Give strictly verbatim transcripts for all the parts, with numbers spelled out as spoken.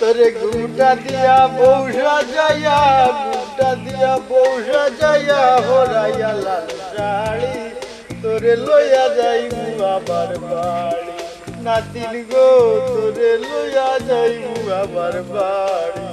তোরে ঘুমটা দিয়া বউ সাজাইয়া, ঘুমটা দিয়া বউ সাজাইয়া, হরাইয়া লাল শাড়ি, তোরে লইয়া যাইমু আমার বাড়ি। নাতিন গো, তোরে লইয়া যাইমু আমার বাড়ি।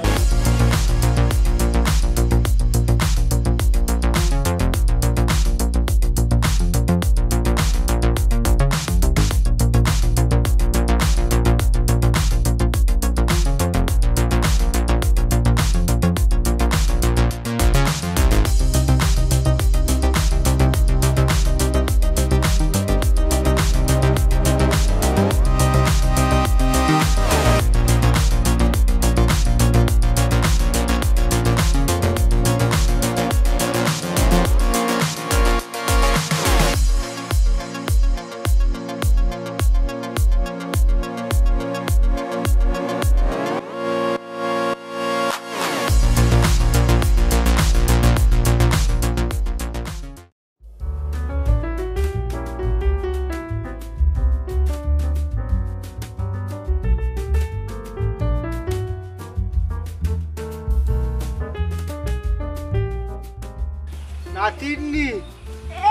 নাতিন নি?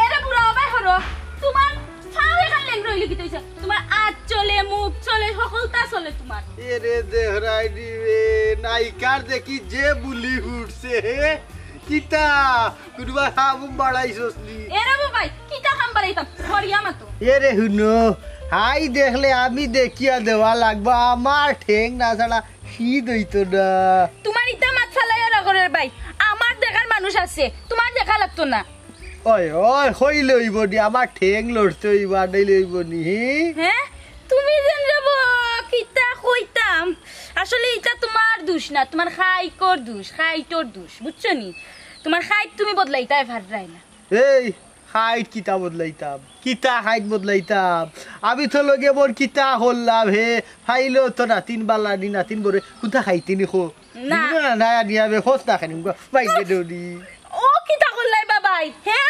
এরে বুড়া, অবায় করো। তুমার ফাও এখান লেংড়া অইলে কিতা অইছে? তুমার আত চলে, মুখ চলে, হকলতা চলে তুমার। এরে দেহরাই রে, নায়িকার দেখি যে বুলি উঠছে, হে? কিতা? কুনুবা কাম বাড়াইছস নি? এরে বাবাই, কিতা কাম বাড়াইতাম? হরিয়া মাতো। এরে হুনো, হাই দেখলে আমি দেখিয়া দেওয়া লাগবো, আমার ঠেং না ছাড়া শীত অইতো না। তুমার ইতা মাত ফালাইয়া রাখো রে ভাই, আমার দেখার মানুষ আছে, তুমার দেখা লাগতো না। ওই, ওই, কইলে অইবো নি, আমার ঠেং লড়তে অইবো, আর নাইলে অইবো নি, হি? হে? তুমি যেন যাবো, কিতা কইতাম? আসলে ইটা তুমার দুষ না, তুমার খাইকর দুষ, খাইটর দুষ, বুঝছো নি? তুমার খাইট তুমি বদলাইতায় পাররায় না। এই, খাইট কিতা বদলাইতাম? কিতা খাইট বদলাইতাম? আমি তো লগে মোর কিতা করলাম হে? ফাইলো তো নাতিন বালা নি, নাতিন বড়, কুনতা খাইতে নি খো? না। দিবি না, না, নিয়া বে, খোঁজ না খানি, বাইরে দৌড়ি। ও কিতা করলাই বাবাই, হে?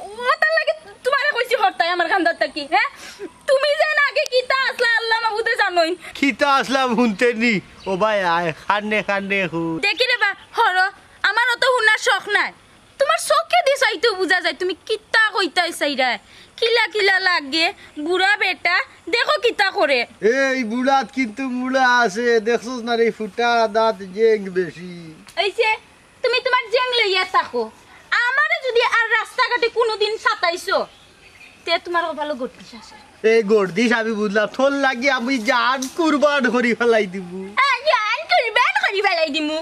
ও তার লাগি তুমারে কইছি হরতায় আমার কান্দাত থাকি, হে? তুমি যে না আগে কিতা আছলা আল্লাহ মাবুদে জানইন। কিতা আছলাম হুনতে নি? ও ভাই আয়, কান্দে কান্দে হুন। দেখি রে বা, হরো, আমার অত হুনার শখ নাই। তুমার চউখেদি চাইতেউ বুঝা যায় তুমি কিতা কইতায় চাইরায়। কিলা কিলা লাগে, বুড়া বেটা, দেখো কিতা করে। এই বুড়াত কিন্তু মুড়া আছে, দেখছস না রে, ফুটা দাঁত, জেং বেশি। এই যে, তুমি তুমার জেং লইয়া থাকো, আমারে যুদি আর রাস্তাঘাটে কুনুদিন সাতাইছো, তে তুমার কপালো গর্দিশ আছে। এই গর্দিশ আমি বুঝলাম, তোর লাগি আমি জান কুরবান করি ফালাই দিমু। আ, জান কুরবান করি ফালাই দিমু।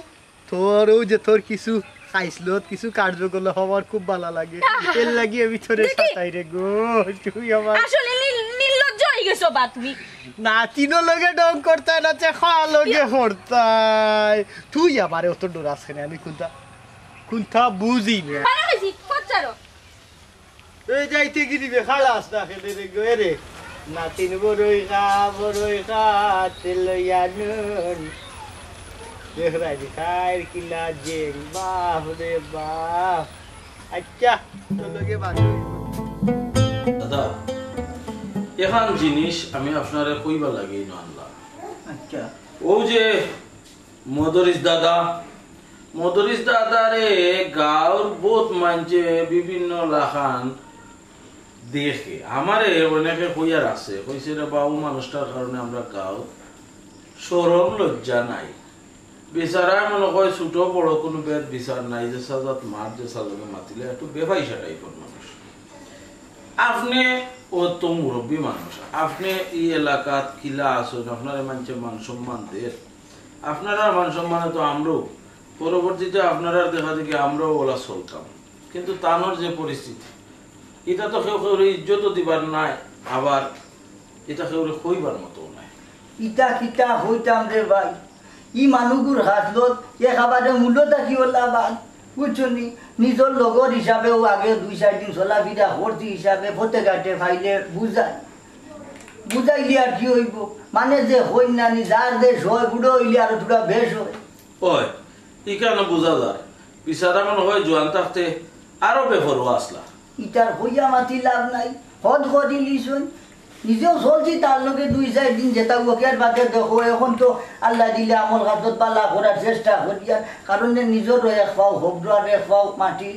তোর অউ যে তোর কিছু খাইছলত, কিছু কার্যকলাপ আমার খুব বালা লাগে। এর লাগি আমি তোরে দেখি। সাতাই রে গো, তুই আমার আসলে নির-, নির্লজ্জ অইগেছো বা তুমি। নাতিনর লগে ঢং করতায় না, তে খার লগে করতায়। তুই আমারে অত ডরাস কেনে? আমি কুনতা, কুনতা বুঝি না। বালা কইছি, পথ ছাড়ো। এই যাইতে গিরি বে, খালাস না খেলে রে গো, এরে। নাতিন বড়ই খা, বড়ই খা, তেল লইয়া নুন। দেখরায় দি খাইর কিলা জেং, বাফ রে বাফ। আইচ্ছা, তোর লগে বাদ অইবো। দাদা, এখান জিনিস আমি আপনারে কইবার লাগি ইনো আনলাম। আইচ্ছা। অউ যে মদরিছ দাদা, মদরিছ দাদারে গাঁওর বউত মানষে বিভিন্ন লাখান দেখে। আমারে অনেকে কইয়া রাখছে, কইছে, "রে বা, অউ মানুষটার কারণে আমরার গাঁওত শরম লজ্জা নাই।" বেচারায় মনে কয় ছুটো বড়ো কুনু ভেদ বিচার নাই, যেছা জাত মাত, যেছা লগে মাতিলে একটু বেফাইসা টাইপর মানুষ। আপনে অত মুরব্বি মানুষ, আপনে ই এলাকাত কিলা আছইন, আপনারে মানষে মান সম্মান দের, আপনারার মান সম্মানে তো আমরাও পরবর্তীতে আপনারার দেখা দেখি আমরাও অলা চলতাম। কিন্তু তানর যে পরিস্থিতি, ইটা তো কেউ কেউরে ইজ্জতও দিবার নায়, আবার ইটা কেউরে কইবার মতোও নায়। ইটা কিতা কইতাম রে ভাই, ই মানুষগুর খাছলত একেবারে মূল থাকি অলা বাদ, বুঝছো নি? নিজর লগর হিসাবেও আগে দুই চাইর দিন চলাফিরা করছি হিসাবে পথে ঘাটে পাইলে বুঝাই, বুঝাইলে আর কি অইবো? মানে যে কইন না নি, যার দেশ অয়, বুড়া অইলে আরো থুড়া বেশ অয়। অয়, ইখানো বুঝা যায়। বেচারা মনে কয় জোয়ান থাকতে আরো বেপরোয়া আছলা। ইতার কইয়া মাতি লাভ নাই, হদ করিলিছইন। নিজেও চলছি তার লগে দুই চাইর দিন যেতা অউক, এর বাদে দেখো, এখন তো আল্লায় দিলে আমল কাজত বালা করার চেষ্টা করিয়ার, কারণ নিজরও এক পাও হউক আর এক পাও মাটি।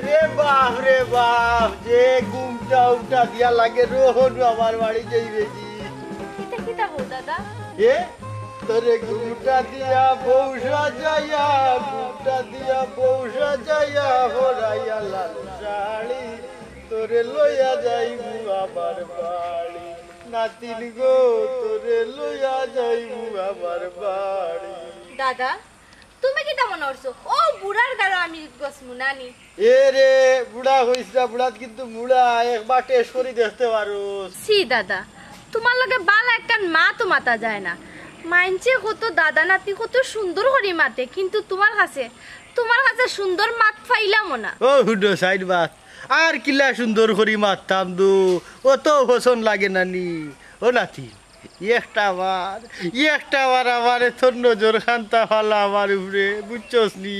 রে বাফ রে বাফ, যে ঘুমটা উমটা দিয়া লাগে রোহনু আমার বাড়ি যাইবে কি? ইতা কিতা কও দাদা? এ? তোরে ঘুমটা দিয়া বউ সাজাইয়া, ঘুমটা দিয়া বউ সাজাইয়া, হরাইয়া লাল শাড়ি, তোরে লইয়া যাইমু আমার বাড়ি। নাতিন গো, তোরে লইয়া যাইমু আমার বাড়ি। দাদা, তুমি কিতা মনো করছো? অউ বুড়ার গালো আমি গছমু নানি? এ রে, বুড়া কইস না, বুড়াত কিন্তু মুড়া, একবার টেস্ট করি দেখতে পারোস। ছি দাদা, তুমার লগে বালা একখান মাতও মাতা যায় না। মাইনষে কত দাদা নাতি কত সুন্দর করি মাতে, কিন্তু তুমার কাছে, তুমার কাছে সুন্দর মাত পাইলামও না। ও হুনো, সাইড বাত। আর কিলা সুন্দর করি মাততাম দু, অত পছন্দ লাগে না নি। ও নাতি, একটা বার, একটা বার আমারে তোর নজর খান্তা ফালা আমার উপরে, বুঝছস নি?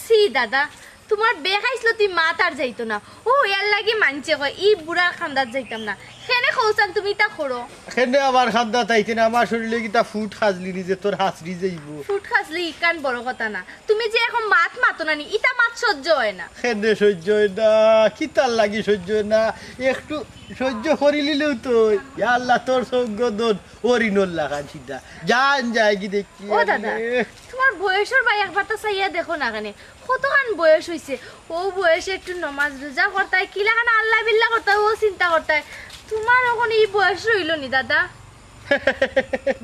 ছি দাদা, তুমার বেখাইছলতি মাত আর যাইতো না। অউ এর লাগি মাইনষে কয়, ই বুড়ার কান্দাত যাইতাম না। কেনে কওছান তুমি ইতা করো? কেনে আমার কান্দাত আইতে না, আমার শরীলে কিতা ফুট খাজলি নি যে তোর হাসরি যাইবো? ফুট খাজলি ইখান বড় কথা না। তুমি যে এখন মাত মাতো না নি, ইতা মাত সহ্য অয় না। কেনে সহ্য অয় না? কিতার লাগি সহ্য অয় না? একটু সহ্য করিলিলেও তো, ইয়া আল্লাহ, তোর সঙ্গ দন, হরিণর লাখান সিধা। জান যায় কি দেখি ও আমি। দাদা, তুমার বয়সর বায় একবার তো চাইয়া দেখো না কেনে, কতখান বয়স অইছে। অউ বয়সে একটু নমাজ রোজা করতায়, কিলাখান আল্লাহ বিল্লাহ করতায়, অউ চিন্তা করতায়। তুমার এখন ই বয়স রইলো নি দাদা।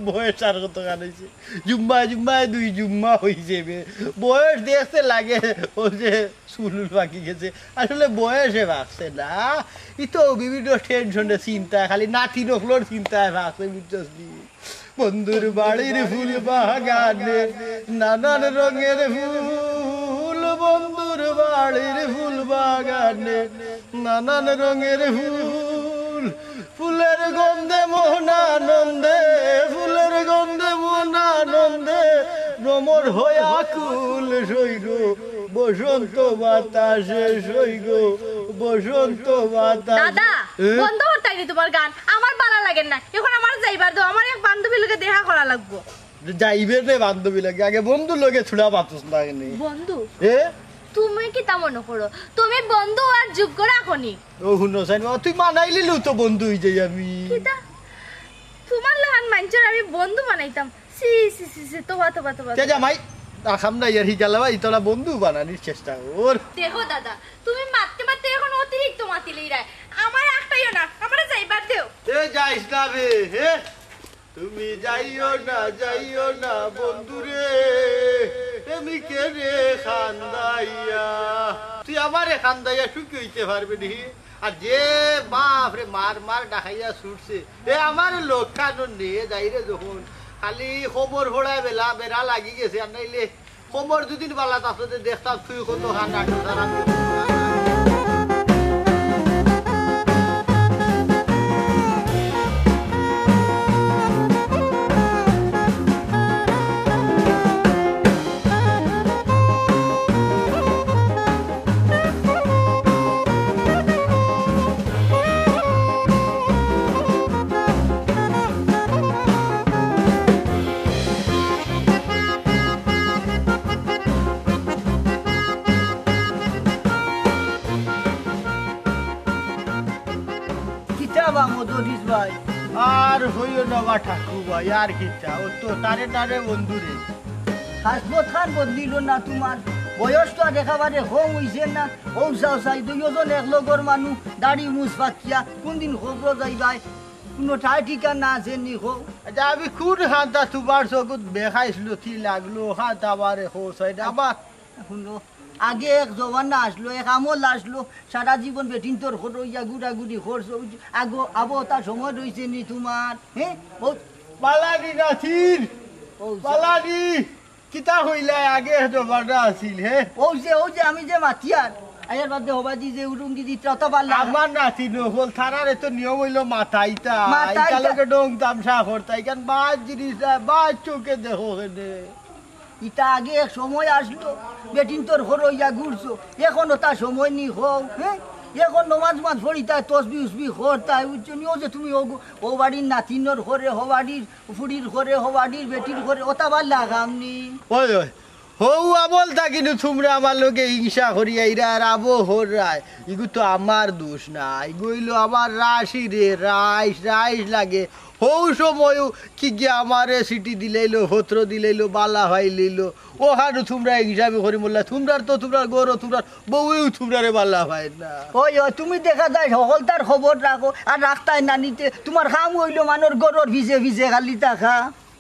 বয়স আর কতখান অইছে? জুম্মায় জুম্মায় দুই জুম্মা অইছে বে। বয়স দেখতে লাগে অউ যে চুল পাকি গেছে, আসলে বয়সে পাকছে না। ই তো বিভিন্ন টেনশনে চিন্তায়, খালি নাতি নকলর চিন্তায় পাকছে, বুঝছস নি? বন্ধুর বাড়ির ফুল বাগানে নানান রঙের ফুল, বন্ধুর বাড়ির ফুল বাগানে নানান রঙের ফুল। ফুলের গন্ধে মন আনন্দে, ফুলের গন্ধে মন আনন্দে, ভ্রমর হয় আকুল সইগো, বসন্ত বাতাসে সইগো, বসন্ত বাতাস। দাদা, এ? বন্ধ করতায় নি তুমার গান, আমার বালা লাগের না। এখন আমার যাইবার দেও, আমার এক বান্ধবীর লগে দেখা করা লাগবো। যাইবে রে বান্ধবীর লগে, আগে বন্ধুর লগে থুড়া মাতস না কেনে? বন্ধু? এ? তুমি কিতা মনো করো? তুমি বন্ধু আর যোগ্য রাখো নি? ও হুনো সাইন বাবা, তুই মানাইলিলেও তো বন্ধু অই যাই আমি। কিতা? তুমার লাখান মাইনষরে আমি বন্ধু বানাইতাম? ছি, ছি, ছি, ছি, তোবা, তোবা, তোবা, তে তোবা। জামাই, আখাম না ইয়ার হিগালা ভাই, তোরা বন্ধু বানানির চেষ্টা কর। দেখো দাদা, তুমি মাততে মাততে এখন অতিরিক্ত মাতিলিরায়। আমারে আটকাইও না, আমারে যাইবার দেও। এ যাইস না বে, হে? তুমি যাইও না, যাইও না বন্ধুরে, প্রেমিকেরে কান্দাইয়া। তুই আমারে কান্দাইয়া সুখী অইতে পারবে নি? আর যে বাফরে মার মার ডাকাইয়া ছুটছে, এ আমার লোক কানো নে যাইরে যখন, খালি খবর ফড়ায় বেলা বেড়া লাগি গেছে, আর নাইলে খবর দুদিন বালা থাকতো যে দেখতাম তুই কত খান নাটক সারা কিতা বা মদরিস ভাই? আর হইও না বা ঠাকু ভাই, আর কিতা? ও তো তারে তারে বন্ধুরে। খাসলত খান বদলিল না তুমার, বয়স তো আর একেবারে কম অইছে না। অউ চাও চাই, দুইওজন এক লগর মানুষ, দাড়ি মুছ পাকিয়া, কুনদিন খবরো যাইবায়? কুনু ঠাই ঠিকানা আছে নি কও? আচ্ছা, আমি কুন খান্তা তুমার চকুত বেখাইছলতি লাগলো, খান্তা আমারে কও চাই না, আমার হুনো, আগে এক জমানা আছলো, এক আমল আছলো, সারা জীবন বেটিন্তর খরচ অইয়া ঘুরাঘুরি খরচ অইছে। আগো, আবো, তার সময় রইছে নি তুমার? হে? বালা নি নাতিন? ও, বালা নি? কিতা কইলায় আগে এক জমানা আছিল, হে? অউ যে, অউ যে আমি যে মাতিয়ার, আইয়ার বাদে হবাজি যে উরুঙ্গি দিতরা, অতা বালা। আমার নাতিন অকল, তারারে তো নিয়ম অইলো মাতাইতা। মাতাইতা। ইতা লগে ঢং তামশা করতা, ইখান বাদ জিনিস না, বাদ চউখে দেখো কেনে। ইতা আগে এক সময় আসলো, বেটিন্তর ঘরো ইয়া ঘুরছো, এখন ওটা সময় নি হও, হ্যাঁ? এখন নমাজ মাজ পড়িতায়, তসবি উসবি করতায়, বুঝছো নি? ও যে তুমি ও গু-, ও বাড়ির নাতিনর ঘরে, হো বাড়ির ফুড়ির ঘরে, হো বাড়ির বেটির ঘরে, ওটা আবার লাগাম নি। ওই, ওই, হউ আমল তা কিন্তু তোমরা আমার লগে হিংসা করিয়া ইরা আর আবো হররায়। ইগু তো আমার দোষ না, ইগু অইলো আমার রাশি রে, রাইস, রাইস লাগে। হউ সময়ও কি গিয়া আমারে চিঠি দিলাইলো, পত্র দিলাইলো, বালা পাইলিলো। ওখানো তোমরা হিংসামি করি মরলা, তোমরার তো তোমরার গরো, তোমরার বউয়েও তোমরারে বালা পায় না। ওই, ওই, তুমি দেখা যায় হকলতার খবর রাখো, আর রাখতায় না নিতে, তোমার কাম অইলো মানষর গরর ভিজে ভিজে খালি থাকা।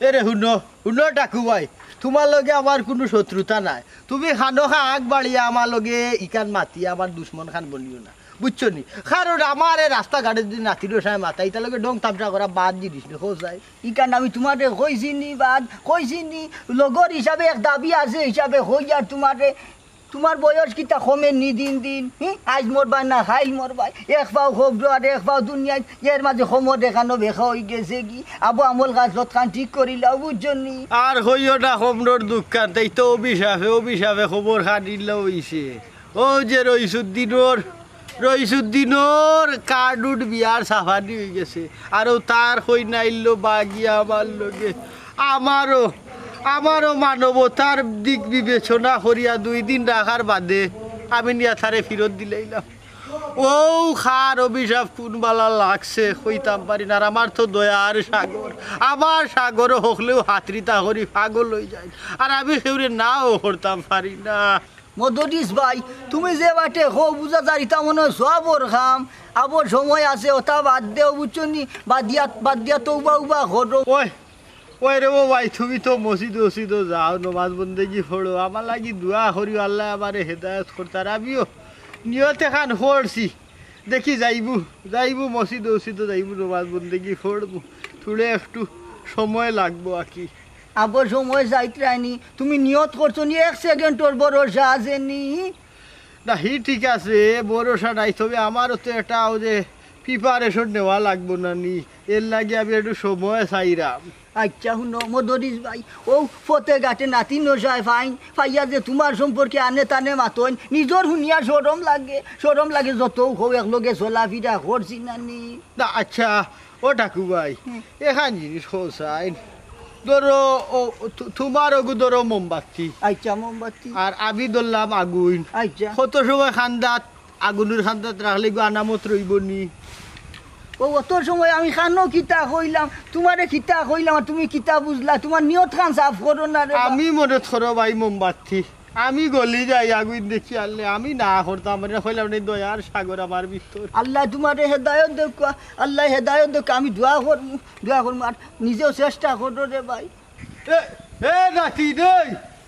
এরে হুনো, হুনো টাকু ভাই, তোমার লগে আমার কুনু শত্রুতা নাই। তুমি খানো খা আগ বাড়িয়া আমার লগে ইখান মাতি আমার দুশমন খান বনিও না, বুঝছো নি? কারণ আমারে রাস্তাঘাটে যদি নাতির সামনে মাতায়, ইতার লগে ঢং তামশা করা বাদ জিনিস নি, খোঁজ যায়। ইখান আমি তোমারে কইছি নি বাদ, কইছি নি, লগর হিসাবে এক দাবি আছে হিসাবে কই আর তোমারে, তোমার বয়স কিতা কমে নি দিন দিন, হুম? আইজ মরবায় না কাইল মরবায়, এক পাও কবরো আর এক পাও দুনিয়াত, এর মাঝে কমর দেখানো বেকা অই গেছে গি। আবো আমল গাছ লতখান ঠিক করিলাও, বুঝছো নি? আর কইও না কমরর দুঃখখান, তাই তো অভিশাপে, অভিশাপে কবর খানিলা অইছে। ও যে রইসুদ্দিনর, রইসুদ্দিনর কার্ডুট বিয়ার সাফানি অই গেছে। আর ও তার কইনা আইলো বাগিয়া আমার লগে। আমারও, আমারও মানবতার দিক বিবেচনা করিয়া দুই দিন রাখার বাদে আমি নিয়া তারে ফিরত দিলাইলাম। ও খার অভিশাপ কুন বালা লাগছে কইতাম পারি না। আর আমার তো দয়ার সাগর, আমার সাগরও হকলেও হাতরিতা করি পাগল অই যায়। আর আমি কেউরে নাও করতাম পারি না। মদরিস ভাই, তুমি যে বাটে কও বুঝা যার ইতা মনে হয় সওয়াবর কাম, আবার সময় আছে, ওটা বাদ দেও, বুঝছো নি? বাদ দিয়া, বাদ দিয়া তৌবা উবা করো। ওই, ওই রে ও ভাই, তুমি তো মসজিদ মসজিদও যাও, নমাজ বন্দেগি পড়ো, আমার লাগি দোয়া করিও, আল্লায় আমারে হেদায়েত করতা। আর আমিও নিয়ত এখান করছি, দেখি যাইবু, যাইবু মসজিদ মসজিদও যাইবু, নমাজ বন্দেগি পড়বো, থুড়ে একটু সময় লাগবো আর কি। আবো সময় যাইতরায়নি, তুমি নিয়ত করছো নি, এক সেকেন্ডর ভরসা আছে নি। না, হি ঠিক আছে, ভরসা নাই, তবে আমারও তো একটা ওই যে preparation নেওয়া লাগবো না নি, এর লাগি আমি একটু সময় চাইরাম। আচ্ছা, হুনো, মদরিস ভাই, ও ফতে ঘাটে নাতি নশায় ফাইন, ফাইয়া যে তোমার সম্পর্কে আনে তানে মাতইন, নিজর হুনিয়া শরম লাগে, শরম লাগে, যত হোক একলগে চলাফিরা করছি না নি। না, আচ্ছা, ও ঠাকু ভাই, হুম। এখান জিনিস হোসাইন, ধরো, ও, তু-, তোমার ওগু ধরো মোমবাতি। আচ্ছা, মোমবাতি। আর আমি ধরলাম আগুন। আচ্ছা। কত সময় খান্দাত আগুনর খান্দাত রাখলে গো আনামত রইবো নি? ও, অত সময় আমি খানো কিতা কইলাম, তোমারে কিতা কইলাম, আর তুমি কিতা বুঝলা? তোমার নিয়ত খান সাফ করো না রে বা। আমি মনে করো ভাই মোমবাতি। আমি গলি যাই আগুন দেখি আনলে, আমি না করতাম, মানে কইলাম নি দয়ার সাগর আমার ভিতর। আল্লায় তোমারে হেদায়ত দেউক্কা, আল্লায় হেদায়ত দেউক্কা, আমি দোয়া করমু, দোয়া করমু, আর নিজেও চেষ্টা করো রে ভাই। এ, এ নাতি রে,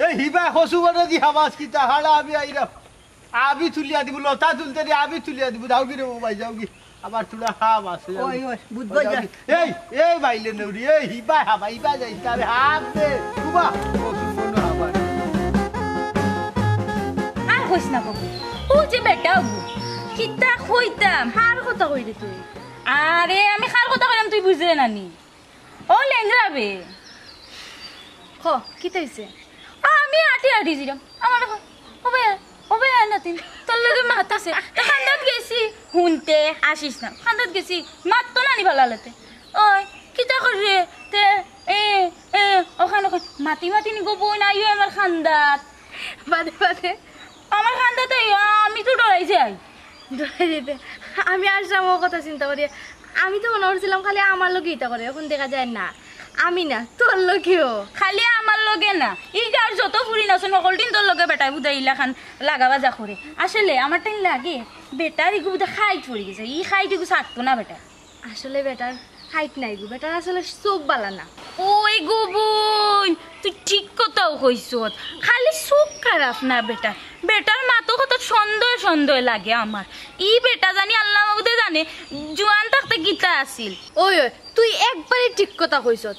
এ হিবা কচু বনে দি হামাস কিতা হালা আমি আইরাম। আমি তুলিয়া দিমু, লতা তুলতে দে, আমি তুলিয়া দিমু, যাওগি রে ও ভাই, যাওগি। আবার তোরা হাম আছে, যাওগি। ওই, ওই, বুঝ ভাই, ভাই, যাওগি। এই, এই বাইলে নৌরি, এই হিবা হাবা, হিবা যাই, তারে হাম দে, উবা, কচু বনে হাবা। আর কইস না বাবু, ও যে বেটা বাবু, কিতা কইতাম? কার কথা কইরে তুই? আরে, আমি কার কথা কইলাম তুই বুঝরে না নি? ও লেংড়া বে। ক, কিতা অইছে? আমি আটি আটি দিলাম। আমার কয়, "ও ভাই, ও ভাই, আর নাতিন, তোর লগে মাত আছে।" তো খান্দাত গেছি, হুনতে আসিস না। খান্দাত গেছি, মাত তো নানি ভালা লাগতে। ওই, কিতা কররে? তে, এ, এ, ওখানে ওখানে, মাতি মাতি নি গো বইন, আইও আমার খান্দাত। বাদে বাদে। আমার খান্দাত আইও, আমি তো ডরাই যাই। ডরাই যাইতে। আমি আসলাম ও কথা চিন্তা করি। আমি তো মনে করছিলাম খালি আমার লগে ইতা করে, এখন দেখা যায় না। আমি না, তোর লগেও। খালি আমার লগে না, ই গাঁওর যত ফুরিন আছইন, হকলটিন তোর লগে বেটায় বুধাই ইলাখান লাগা বাজা করে। আসলে আমার টাইম লাগে, বেটার ইগু বুধে খাইট পড়ি গেছে, ই খাইট ইগু ছাড়তো না বেটা। আসলে বেটার খাইট নাই গো, বেটার আসলে চোখ বালা না। ওই গো বইন, তুই ঠিক কথাউ কইছস। খালি চোখ খারাপ না বেটার, বেটার মাতো কত সন্দেহ সন্দেহ লাগে আমার। ই বেটা জানি আল্লা মাবুদে জানে, জুয়ান থাকতে কিতা আছিল। ওই, ওই, তুই একবারে ঠিক কথা কইছস।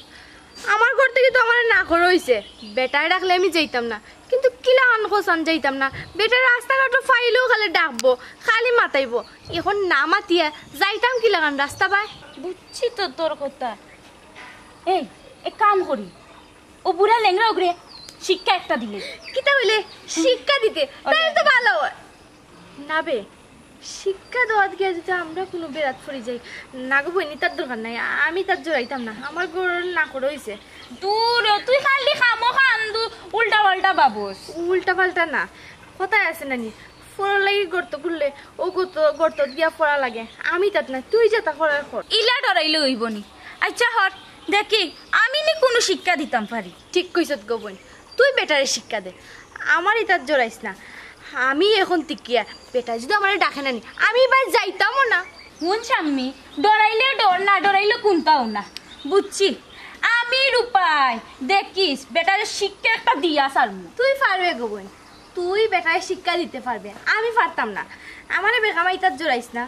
আমার ঘর থাকি তো আমারে না করা অইছে, বেটায় ডাকলে আমি যাইতাম না, কিন্তু কিলাখান কছান যাইতাম না। বেটায় রাস্তাঘাটো পাইলেও খালি ডাকবো, খালি মাতাইবো। এখন না মাতিয়া যাইতাম কিলাখান রাস্তা বায়? বুঝছি তো তোর কথা। এই, এক কাম করি, ও বুড়া লেংড়া ওগরে শিক্ষা একটা দিলে। কিতা বলে? শিক্ষা দিতে? তাইলে তো ভালা অয়। না বে, শিক্ষা দেওয়াত গিয়া যদি আমরা কুনু বেড়াত পড়ি যাই, না গো বইন, ইতার দরকার নাই, আমি ইতাত জড়াইতাম না, আমার ঘরর না করা অইছে। দূর ও, তুই খালি খামোখা আন্দু উল্টা পাল্টা বাবস। উল্টা পাল্টা না, কথায় আছে না নি, ফরর লাগি গর্ত খুললে ও গর্ত, গর্তত গিয়া পড়া লাগে, আমি ইতাত না, তুই যেতা করার কর। ইলা ডরাইলে অইবো নি? আচ্ছা হর, দেখি আমি নি কুনু শিক্ষা দিতাম পারি। ঠিক কইছত গো বইন, তুই বেটারে শিক্ষা দে, আমার ইতাত জড়াইস না। আমি এখন তিকিয়া, বেটায় যদি আমারে ডাকে না নি, আমি ইবার যাইতামও না। হুন শাম্মী, ডরাইলে ডর, না ডরাইলে কুন্তাও না, বুঝছি। আমি রূপাই, দেখিস বেটারে শিক্ষা একটা দিয়া ছাড়মু। তুই পারবে গো বইন, তুই বেটায় শিক্ষা দিতে পারবে, আমি পারতাম না। আমারে বেকামা ইতাত জড়াইস না,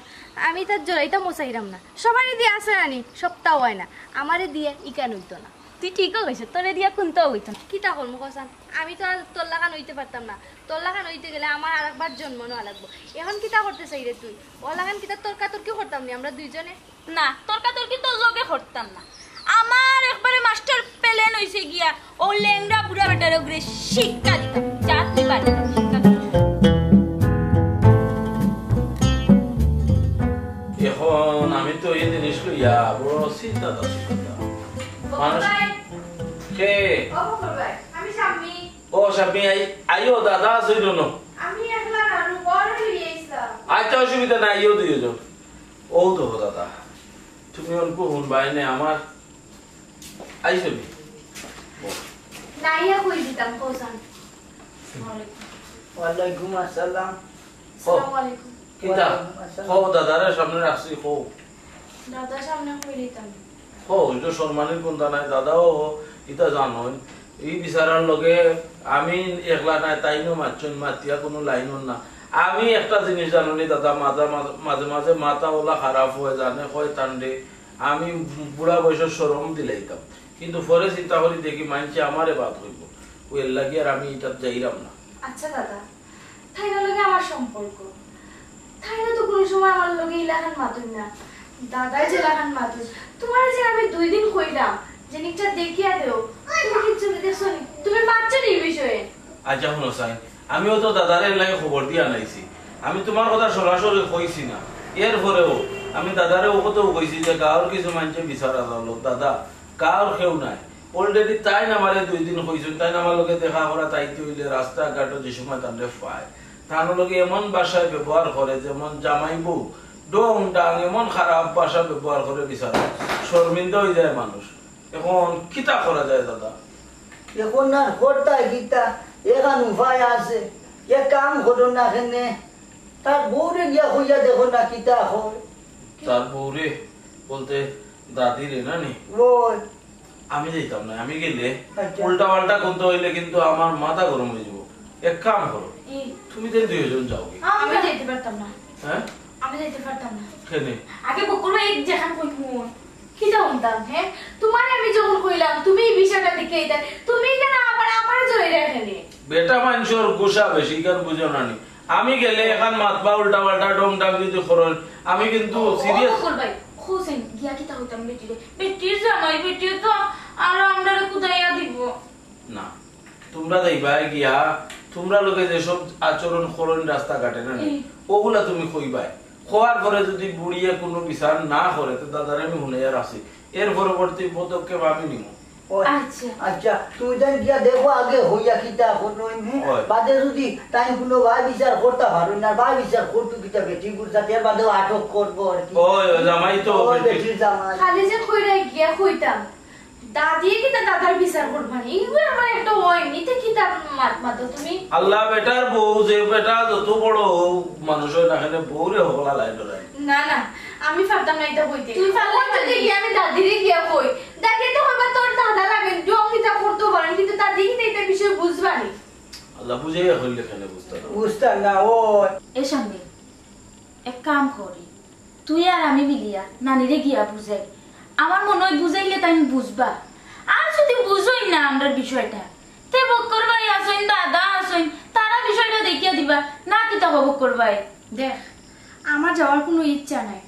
আমি ইতাত জড়াইতামও চাইরাম না। সবারে দিয়া আছে না নি, সবতা অয় না, আমারে দিয়া ইখান অইতো না। তুই ঠিকও কইছস, তোরে দিয়া কুন্তাও অইতো না। কিতা করমু কছান? আমি তো আর তোর লাখান অইতে পারতাম না। তোর লাখান অইতে গেলে আমার আরেকবার জন্ম নেওয়া লাগবো। এখন কিতা করতে চাইরে তুই? অউ লাখান কিতা তর্কাতর্কি করতাম নি আমরা দুইজনে? না, তর্কাতর্কি তোর লগে করতাম না। আমার একবারে মাস্টার প্ল্যান অইছে গিয়া, অউ লেংড়া বুড়া বেটারে অগুরে শিক্ষা দিতাম। যা তুই বাড়ি যা, শিক্ষা দিতাম। এখন আমি তো এই জিনিস লইয়া বড় চিন্তাত আছি। মানুষ কে? ও শাম্মী, আই-, আইও, দাদা আছে জন্য। আচ্ছা, অসুবিধা নাই, আইও দুইজন। ও তো দাদা, তুমি অনকু হুনবায় নে আমার। আইছো নি? না, ইয়া কই দিতাম, কও চান। ওয়ালাইকুম আসসালাম। আসসালামু আলাইকুম। কিতা? ওয়ালাইকুম আসসালাম। কও, দাদারে সামনে রাখছি, কও। দাদা সামনে কই দিতাম? কও, ইটা সম্মানের কুন্তা নাই, দাদাও ইটা জানইন। ই বিচারার লগে আমি একলা নাই, তাইনও মাতছইন, মাতিয়া কুনু লাইন অর না। আমি একটা জিনিস জানো নি দাদা, মাঝে মাঝে, মাঝে মাঝে মাথা ওলা খারাপ অয়, জানে কয় তান্ডে। আমি বুড়া বয়সর শরম দিলাইতাম, কিন্তু পরে চিন্তা করি দেখি মাইনষে আমারে বাদ কইবো, অউ এর লাগি আর আমি ইটাত যাইরাম না। আচ্ছা দাদা, তাইনর লগে আমার সম্পর্ক, তাইন তো কুনু সময় আমার লগে ইলাখান মাতইন না, দাদায় যেলাখান মাতইন। তুমারে যে আমি দুই দিন কইলাম যে নিকটা দেখিয়া দেও, তুমি কিচ্ছু দেখছো নি, তুমি মাতছো নি ই বিষয়ে? আচ্ছা হুনো চাইন, আমিও তো দাদারে এর লাগি খবর দিয়া আনাইছি। আমি তুমার কথা সরাসরি কইছি না, এরপরেও আমি দাদারে অউ কথাও কইছি যে গাঁওর কিছু মাইনষে বিচার আদালত, দাদা, গাঁওর কেউ নাই। Already তাইন আমারে দুই দিন কইছইন, তাইন আমার লগে দেখা করাত আইতে অইলে রাস্তাঘাটো যে সময় তানরে পায়, তানর লগে এমন ভাষায় ব্যবহার করে যেমন জামাই বউ, ঢং ঢাং, এমন খারাপ ভাষা ব্যবহার করে বিচারাত, শরমিন্দা অই যায় মানুষ। এখন কিতা করা যায় দাদা? এখন আর করতায় কিতা? এখান উপায় আছে, এক কাম করো না কেনে, তার বউরে গিয়া কইয়া দেখো না কিতা কয়। তার বউরে বলতে দাদিরে না নি? ওই। আমি যাইতাম না, আমি গেলে আচ্ছা। উল্টা পাল্টা কুন্তা অইলে কিন্তু আমার মাথা গরম অই যাইবো। এক কাম করো, ই। তুমি তাইন দুইজন যাওগি। আমি যাইতে পারতাম না। হ্যাঁ? আমি যাইতে পারতাম না। কেনে? আগে বকুল ভাই এক যেখান কই হুন। কিতা হুনতাম, হ্যাঁ? তুমারে আমি যখন কইলাম, তুমি ই বিষয়টা দেখিয়া দিতায়, তুমি কেনে আবার আমারে জড়াইরায় কেনে? বেটা মাইনষর গুসা বেশি, ইখান বুঝো না নি। আমি গেলে এখান মাতবা উল্টা পাল্টা ঢং ঢাং যদি করইন, আমি কিন্তু ও, ও, serious। বকুল ভাই, হোসেন, গিয়া কিতা কইতাম বেটিরে? বেটির জামাই, বেটিয়ে তো আরো আমরারে কুদাইয়া দিবো। না, তুমরা যাইবায় গিয়া, তুমরার লগে যেসব আচরণ করইন রাস্তাঘাটে না নি, হুম। অগুলা তুমি কইবায়। কওয়ার পরে যদি বুড়িয়ে কুনু বিচার না করে, তে দাদারে আমি হুনাইয়া রাখছি। এর পরবর্তী পদক্ষেপ আমি নিমু। ও, আচ্ছা। আচ্ছা, তুমি তাইন গিয়া দেখো আগে কইয়া কিতা করইন, হ্যাঁ? ওই। বাদে যদি তাইন কুনু বায় বিচার করতা পারইন না, বায় বিচার করতো কিতা বেটি গুরজাত, এর বাদেও আটক করবো আর কি। ওই, ওই জামাই তো ওই বেটি। বেটির জামাই। খালি যে কইরা গিয়া কইতাম, দাদিয়ে কিতা দাদার বিচার করবা নি? ইগু আমার একটা অয় নি, তে কিতা মাত মাতো তুমি? আল্লাহ, বেটার বউ যে বেটা যত বড় মানুষ অয় না কেনে, বউরে হকলা লাই ডরায়। না, না, আমি পারতাম না ইতা কইতে। তুই পারলে অখন যদি পারলি। গিয়া আমি দাদিরে গিয়া কই, দাদিয়ে তো কইবা তোর দাদা লাগেন, ঢং ইতা করতো পারেন, কিন্তু দাদি কিতা ইতা বিষয়ে বুঝবা নি? আল্লাহ, বুঝাইয়া কইলে কেনে বুঝতা না? বুঝতা না, ও। এ শাম্মী, এক কাম করি, তুই আর আমি মিলিয়া নানিরে গিয়া বুঝাই। আমার মনো অয় বুঝাইলে তাইন বুঝবা। আর যদি বুঝইন না আমরার বিষয়টা, তে বক্কর ভাই আছইন, দাদা আছইন, তারা বিষয়টা দেখিয়া দিবা। না কিতা কও বক্কর ভাই? দেখ, আমার যাওয়ার কুনু ইচ্ছা নাই,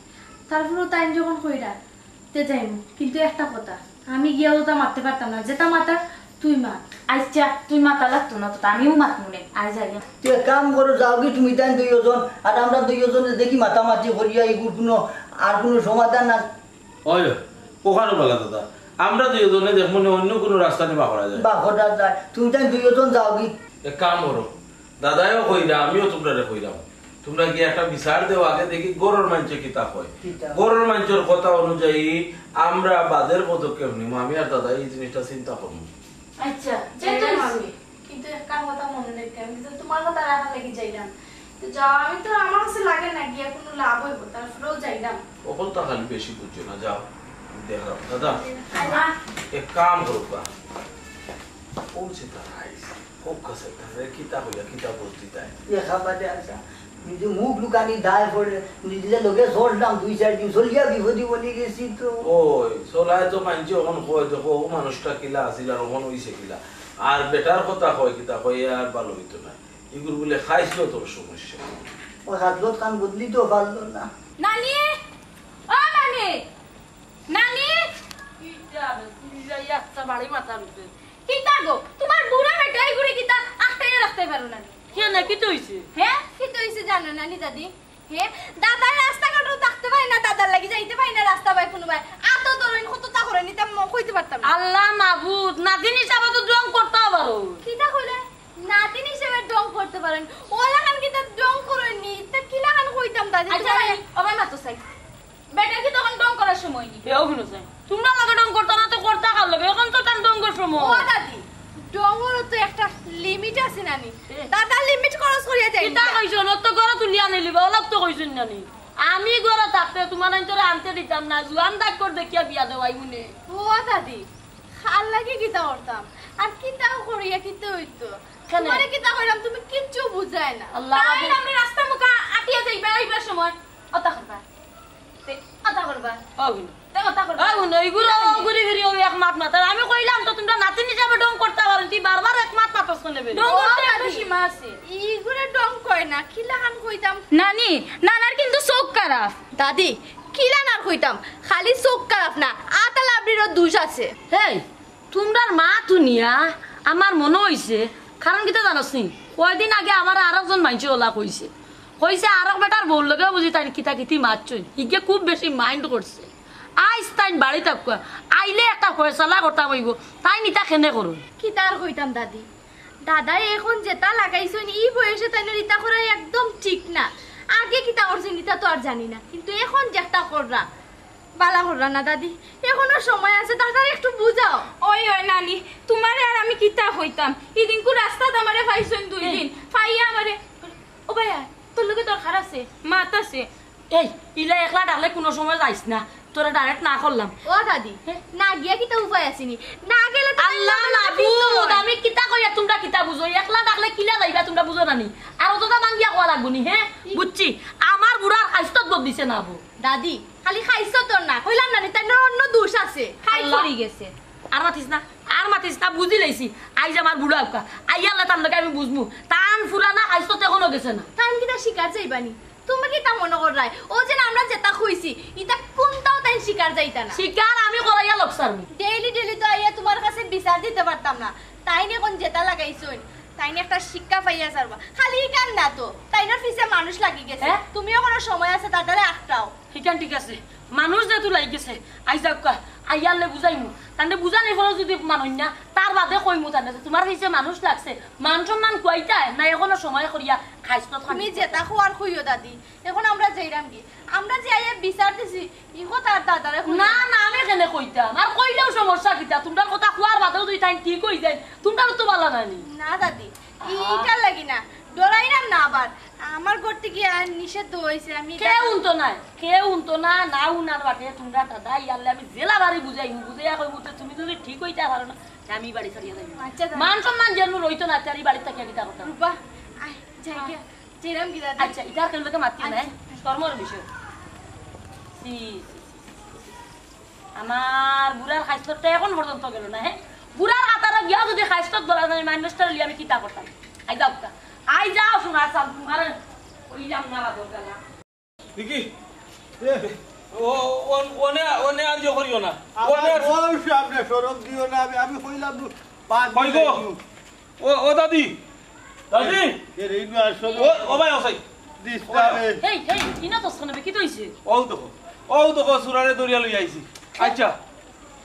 তারপরেও তাইন যখন কইরা, তে যাইমু। কিন্তু একটা কথা, আমি গিয়াও তো মাততে পারতাম না, যেতা মাতার তুই মাত। আচ্ছা, তুই মাতা লাগতো না তো, আমিও মাতমু নে। আয় যাই। তুই এক কাম করো, যাওগি তুমি তাইন দুইজন, আর আমরা দুইজনে দেখি মাতামাতি করিয়া ইগুর কুনু, আর কুনু সমাধান না। ওই, ওখানো বালা দাদা, আমরা দুইজনে দেখমু নে অন্য কুনু রাস্তা নি বার করা যায়। বার করা যায়, তুমি তাইন দুইজন যাওগি। এক কাম করো, দাদায়ও কইরা, আমিও তুমরারে কইরাম, তুমরা গিয়া একটা বিচার দেও আগে, দেখি ঘরর মানষে কিতা কয়। কিতা? ঘরর মানষর কথা অনুযায়ী আমরা বাদের পদক্ষেপ নিমু। আমি আর দাদায় ই জিনিসটা চিন্তা করমু। আচ্ছা, যেটা মামি, কিন্তু একটা কথা মনো রাখিও, আমি কিন্তু তুমার কথা রাখার লাগি যাইরাম। তো যাও, আমি তো, আমার কাছে লাগে না গিয়া কুনু লাভ অইবো, তারপরেও যাইরাম। অখন তো খালি বেশি বুঝছো না, যাও, আমি দেখরাম। দাদা, আচ্ছা। এক কাম করো বা, ও যে তারা আইছে, খুব কাছে তারা কিতা কইয়া কিতা বুঝ দিতায়। লেখা বাদে আচ্ছা, নিজে মুখ লুকানি দায় পড়ে, নিজে লগে চললাম দুই চাইর দিন, চলিয়া বিপদি বনি গেছি তো। ওই, চলায় তো মানষে অখন কয়, দেখো, ও মানুষটা কিলা আছিল আর অখন অইছে কিলা। আর বেটার কথা কয় কিতা কয়, আর ভালো অইতো না। ইগুর বুলে খাইছলতর সমস্যা। ও হাতলত খান বদলি তো পারলো না। নানি, ও নানি, নানি। কিতা রে, তুমি যাই একটা বাড়ি মাথা রূপে। কিতা গো, তুমার বুড়া বেটা ইগুরে কিতা আটকাইয়া রাখতায় পারো না নি? কেনে, কিতা অইছে? হে, কিতা অইছে জানো না নি দাদি? হে, দাদায় রাস্তাঘাটো থাকতে পারি না, দাদার লাগি যাইতে পারি না রাস্তা বায় কুনু বায়। আতো ধরইন, কততা করইন, ইতা ম-, কইতে পারতাম না। আল্লাহ মাবুদ, নাতিন হিসাবে তো ঢং করতাও পারো। কিতা কইলে? নাতিন হিসাবে ঢং করতে পারইন। অলাখান কিতা ঢং করইন নি? ইতা কিলাখান কইতাম দাদি আচ্ছা, তুমারে? নানি, ও ভাই মাতো চাই। বেটা কি তখন ঢং করার সময় নি? এও হুনো চাই। তুমরা লগে ঢং করতা না তো করতা কার লগে? অখন তো তান ঢংর সময়। ও দাদি, ঢংরও তো একটা limit আছে নানি। এ। দাদা limit cross করিয়া যায় কিতা না। কইছইন? অত ঘরো তুলিয়া আনিলিবা, অলাত তো কইছইন নানি। আমি ঘরো থাকতে তুমার আইন্তরে আনতে দিতাম না, জুয়ান ডাক্কর দেখিয়া বিয়া দেওয়াইমু নে। ও দাদি, কার লাগি কিতা করতাম? আর কিতাও করিয়া কিতা অইতো? কেনে? তুমারে কিতা কইরাম, তুমি কিচ্ছু বুঝায় না। আল্লাহ তাই মাবুদ। আমরা রাস্তা মুখা আটিয়া যাইবা, আইবার সময় অতা করবা। তে, অতা করবা। ও হুনো। তে, অতা করবা। ও হুনো, ইগুরে ঘুরি ফিরি অউ এক মাত মাতার। আমি কইলাম তো তুমরা নাতিন হিসাবে ঢং করতা পারো, তুই বারবার এক মাত মাতস কেনে বে? ঢং করতে ও একটা দাদি। সীমা আছে। ইগুরে ঢং কয় না, কিলাখান কইতাম। নানি, নানার কিন্তু চউখ খারাপ। দাদি, কিলান আর কইতাম, খালি চউখ খারাপ না, আতা লাবড়িরও দুষ আছে। হেই, তুমরার মাত হুনিয়া আমার মনো অইছে, কারণ কিতা জানস নি? কয়দিন আগে আমারে আরকজন মানষে অলা কইছে। কইছে আরক বেটার বউর লগেও বুঝি তাইন কিতা কিতি মাতছইন। হিগে খুব বেশি mind করছে। আইজ তাইন বাড়িত থাকউক্কা, আইলে একটা ফয়সালা করতাম অইবো। তাইন ইতা কেনে করইন? কিতা আর কইতাম দাদি, দাদায় অখন যেতা লাগাইছইন, ই বয়সে তাইনর ইতা করা একদম ঠিক না। আগে কিতা করছইন ইতা তো আর জানি না, কিন্তু অখন যেতা কররা, বালা কররা না দাদি, অখনো সময় আছে, দাদারে একটু বুঝাও। ওই, ওই নানি, তুমারে আর আমি কিতা কইতাম, ইদিনকু রাস্তাত আমারে পাইছইন দুই দিন, পাইয়া আমারে, ও ভাইয়া, তোর লগে দরকার আছে, মাত আছে। এই, ইলা একলা ডাকলে কুনু সময় যাইস না, তোরে direct না করলাম। ও দাদি, না গিয়া কিতা উপায় আছে নি? না গেলে তো আল্লাহ মাবুদ, আমি কিতা কইয়ার তুমরা কিতা বুঝো? একলা ডাকলে কিলা যাইবা তুমরা বুঝো না নি? আর অততা ভাঙ্গিয়া কওয়া লাগবো নি, হে? বুঝছি, আমার বুড়ার খাইস্তত বদ দিছে না বো। দাদি, খালি খাইস্তত না, কইলাম না নি, তাইনর অন্য দুষ আছে। খাই আল্লাহ। পড়ি গেছে। আর মাতিস না, আর মাতিস না, বুঝিলাইছি। আইজ আমার বুড়া আউক্কা, আইয়ারলে তান লগে আমি বুঝমু। তান ফুরানা খাইস্তত অখনো গেছে না। তাইন কিতা শিকার যাইবা নি? তুমি কিতা মনো কররায়? অউ যে না আমরা যেতা কইছি, ইতা কুনটাও তাইন শিকার যাইতা না। শিকার আমি করাইয়া লগ ছাড়মু। Daily daily তো আইয়া তুমার কাছে বিচার দিতে পারতাম না। তাইন অখন যেতা লাগাইছইন, তাইন একটা শিক্ষা পাইয়া ছাড়বা। খালি ইখান না তো, তাইনর পিছে মানুষ লাগি গেছে। হ্যাঁ? তুমিও কুনু সময় আছে, দাদারে আটকাও। হিখান ঠিক আছে, মানুষ যেহেতু লাগি গেছে, আইজ আউক্কা, আইয়ারলে বুঝাইমু। তানরে বুঝানির পরেও যুদি মানইন না, তার বাদে কইমু তানরে যে তুমার পিছে মানুষ লাগছে, মান সম্মান খুয়াইতায় না, অখনো সময় করিয়া খাইস্তত খান। তুমি যেতা কওয়ার কইও দাদি, অখন আমরা যাইরাম গি? আমরা যে আইয়া বিচার দিছি, ইগু তার দাদারে কইও। না, না, আমি কেনে কইতাম? আর কইলেও সমস্যা কিতা? তুমরার কথা কওয়ার বাদেও যুদি তাইন ঠিক অইযাইন, তুমরারও তো বালা নায় নি। না দাদি, ই-, ইটার লাগি না, ডরাইরাম না আবার। আমার ঘর থাকি আর নিষেধ অইছে, আমি কেউ হুনতো নায়, কেউ হুনতো না, না হুনার বাটে তুমরা দাদা, ইয়ারলে আমি যেলা বাড়ি বুঝাইমু, বুঝাইয়া কইমু যে তুমি যুদি ঠিক অইতায় পারো না, তে আমি ই বাড়ি ছাড়িয়া যাইমু। আচ্ছা, দাদা। মান সম্মান যেন রইতো না, তে আর ই বাড়িত থাকিয়া কিতা করতাম? রূপা, আয়, যাই গিয়া। যেরাম গিরা দে। আচ্ছা, ইতার কেউ লোকে মাতিও না, আচ্ছা। শরমর বিষয়। ছি, ছি, ছি, ছি, ছি, ছি। আমার বুড়ার খাইস্ততটা অখন পর্যন্ত গেল না, হে? বুড়ার কাতারো গিয়াও যুদি খাইস্তত বলা যায়, মানুষটা লইয়া আমি কিতা করতাম? আই যাও কা। আই যাও, শোনা, সাল, তুমারে কইলাম না, বাদর গালা। দেখি, এ, ও, ও, অনে, অনে আর ইয়ে করিও না। আমার অনে আর বউ সামনে শরম দিও না, আমি, আমি কইলাম নু, কই গো? ও, ও দাদি, দাদি। এ রে, ইনু আসো। ও, ও ভাই, ও ভাই। দিস ও না ভাই। রে। এই, এই, ইনা তো শোনাবে, কিতা অইছে? ও দেখো, ও দেখো, চুরারে ধরিয়া লই আইছি। আচ্ছা,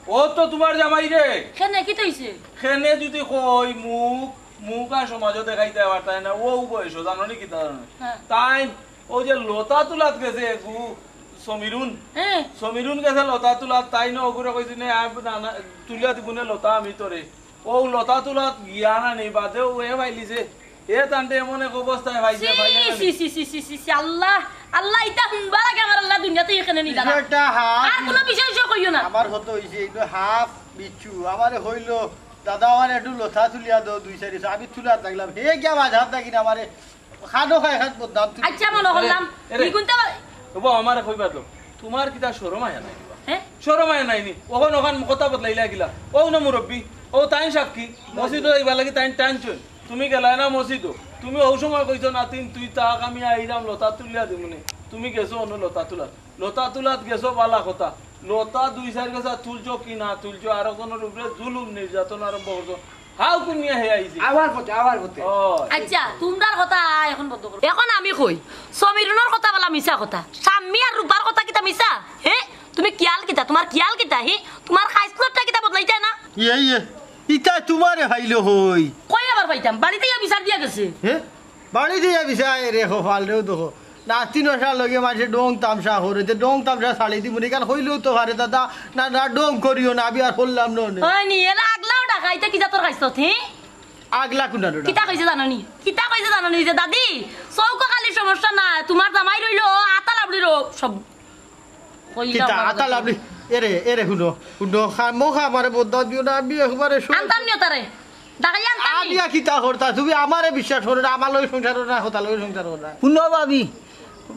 ও তো তুমার জামাই রে। কেনে, কিতা অইছে? কেনে যদি কই মুখ, মুখ আর সমাজও দেখাইতে পারতায় না, ও বয়স, জানো নি কিতা জানো নি? হ্যাঁ। তাইন ও যে লতা তুলাত গেছে এগু, সমীরুন। হ্যাঁ। সমীরুন গেছে লতা তুলাত, তাইন অগুরে কইছে নে, আ, না, না, তুলিয়া দিবো নে লতা আমি তোরে। ও লতা তুলাত গিয়া না নি, বাদে ও এ পাইলিছে। এ তানরে এমন এক অবস্থায় পাইছে, ছি, পাইছে না ছি, নি? ছি, ছি, ছি, ছি, ছি, আল্লাহ, আল্লাহ, ইতা হুনবার আগে আমার আল্লাহ দুনিয়াতে এখানে নিলা না। কিছু একটা হাত আর কোনো বিষয় সে কইও না। আমার হতো অইছে, এই তো হাফ বিচ্ছু, আমারে কইলো, "দাদা, আমারে একটু লতা তুলিয়া দেও, দুই চাইর।" আমি তুলাত লাগলাম, হে গিয়া বাজার থাকি না আমারে খানো খায় খাত বদনাম তুলি। আচ্ছা, মনে করলাম, এরে, এরে। ইগুনতে পারে। ওবা, আমারে কইবা তো, তুমার কিতা শরম আয়া নাই নি বা? হ্যাঁ? শরম আয়া নাই নি? অখন অখান কথা বদলাইলা গিলা। ও না মুরব্বি, ও তাইন সাক্ষী, মসজিদো যাইবার লাগি তাইন টানছইন। তুমি গেলায় না মসজিদো। তুমি অউ সময় কইছো, "নাতিন, তুই থাক, আমি আইরাম, লতা তুলিয়া দিমুনে।" তুমি গেছো অনো লতা তুলাত। লতা তুলাত গেছো, বালা কথা। লতা দুই চাইর গাছা তুলছো কি না তুলছো, আরক জনর উপরে জুলুম নির্যাতন আরম্ভ করছো। হাউ কুনিয়া হে আইছে? আবার পথে, আবার পথে। ও। আচ্ছা, তুমরার কথা অখন বন্ধ করো। অখন আমি কই, সমীরুনর কথা বালা মিছা কথা। শাম্মী আর রূপার কথা কিতা মিছা? হে? তুমি খিয়াল কিতা? তুমার খিয়াল কিতা? হে? তুমার খাইছলতটা কিতা বদলাইতা না? ইয়ে, ইয়ে। ইতা তুমারে পাইলো কই? কই আবার পাইতাম? বাড়িত আইয়া বিচার দিয়া গেছে। হে? বাড়িত আইয়া বিচার, এরে কপাল রে, ও দেখো। নাতি নশার লগে মানষে ডং তামশা করে, তে ডং তামশা ছাড়ি দিমু নি, ইখান কইলেও তো পারে, "দাদা, না, না, ডং করিও না, আমি আর করলাম না নে।" হয় নি, এলা আগলাও ডাকাইতে কি জাতর খাইছত, হে? আগলা কুনার ওটা? কিতা কইছে জানো নি? কিতা কইছে জানো নি? যে, "দাদি, চউখো খালি সমস্যা না, তুমার জামাই রইলো, আতা লাবড়িরও সব।" কইলা কিতা, বাবা আতা দাদি। লাবড়ি? এরে, এরে, হুনো, হুনো, খামোখা আমারে বদনাম দিও না, আমি একবারে সব আনতাম নি অতারে। ডাকাইয়া আনতাম নি। আমি আর কিতা করতা? তুমি আমারে বিশ্বাস করো না, আমার লগে সংসার করো না, হতার লগে সংসার করো না। হুনো ভাবি,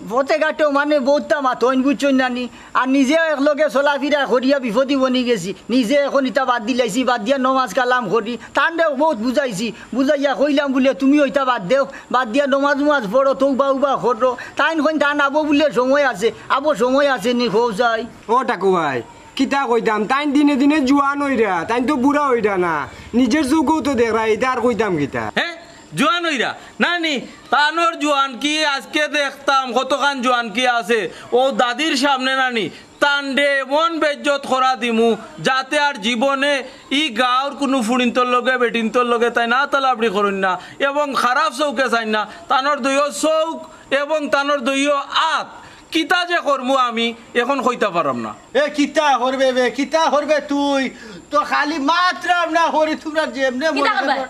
পথে ঘাটেও মানে বউততা মাতইন, বুঝছইন না নি? আর নিজে একলগে চলাফিরা করিয়া বিপদি বনি গেছি। নিজে অখন ইতা বাদ দিলাইছি, বাদ দিয়া নমাজ কালাম করি। তানরে বউত বুঝাইছি, বুঝাইয়া কইলাম বুলে, "তুমিও ইতা বাদ দেও, বাদ দিয়া নমাজ উমাজ পড়ো, তৌবা উবা করো।" তাইন কইন, "তান আবো বুলে সময় আছে।" আবো সময় আছে নি, কও চাই? ও টাকু ভাই, কিতা কইতাম, তাইন দিনে দিনে জুয়ান অইরা, তাইন তো বুড়া অইরা না, নিজর চউখেও তো দেখরা, ইতা আর কইতাম কিতা? হে? জুয়ান অইরা? না নি, তানর জুয়ানকি আইজকে দেখতাম, কতখান জুয়ানকি আছে। অউ দাদির সামনে না নি, তানরে এমন বেইজ্জত করা দিমু, যাতে আর জীবনে ই গাঁওর কুনু ফুড়িন্তর লগে, বেটিন্তর লগে তাইন আতা লাবড়ি করইন না এবং খারাপ চউখে চাইন না। তানর দুইও চউখ এবং তানর দুইও আত, কিতা যে করমু আমি, অখন কইতা পাররাম না। এ, কিতা করবে বে, কিতা করবে তুই? তো খালি মাতরাম না করি, তুমরা যেমনে কিতা মনে করবে? করো।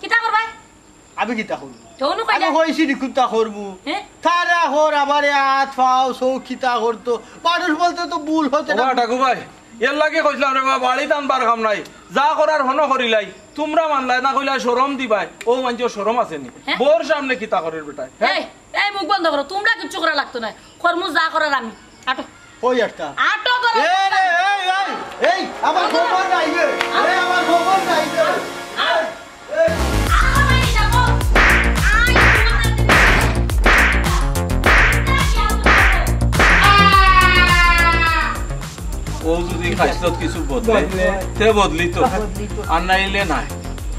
কিতা করবে? আমি কিতা করমু? তো অনু কইলা। আমি কইছি নি কিতা করমু? হে? তারা কর, আমারে আত, পাও, চউখ কিতা করতো? মানুষ বলতে তো ভুল হতে না। ওবা, টাকু ভাই, এরলাগি কইছলাম রে বা, বাড়িত আনবার কাম নাই। যা করার হনো করিলাই। তুমরা মানলায় না কইলায় শরম দিবায়। অউ মানষর শরম আছে নি? হে? বউর সামনে কিতা করের বেটায়? হে? এই, এই মুখ বন্ধ করো। তুমরা কিচ্ছু করা লাগতো নায়। করমু যা করার আমি। আটো। ওই একটা। আটো করো। এ রে, এই, এই, এই, আমার খবর নাই রে। এ, আমার খবর নাই রে। এই, এই। আরে, যাবো। আয়, তোমার হাতে অউ যদি খাইছলত কিছু বদলে, বদলে। তে বদলিতো। বদলিতো। আর নাইলে নাই।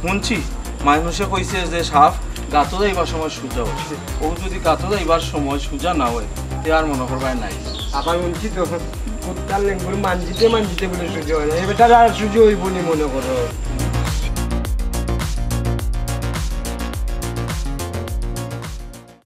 হুনছি, মানুষে কইছে যে সাপ গাতো যাইবার সময় সুজা অয়। অউ যদি গাতো যাইবার সময় সুজা না অয়, তে আর মনো করবায় নাই। আবার হুনছি তো, কুত্তার লেঙ্গুর মানজিতে মানজিতে বুলে সুজা অয় না। এ বেটার আর সুজা অইবো নি মনো করো।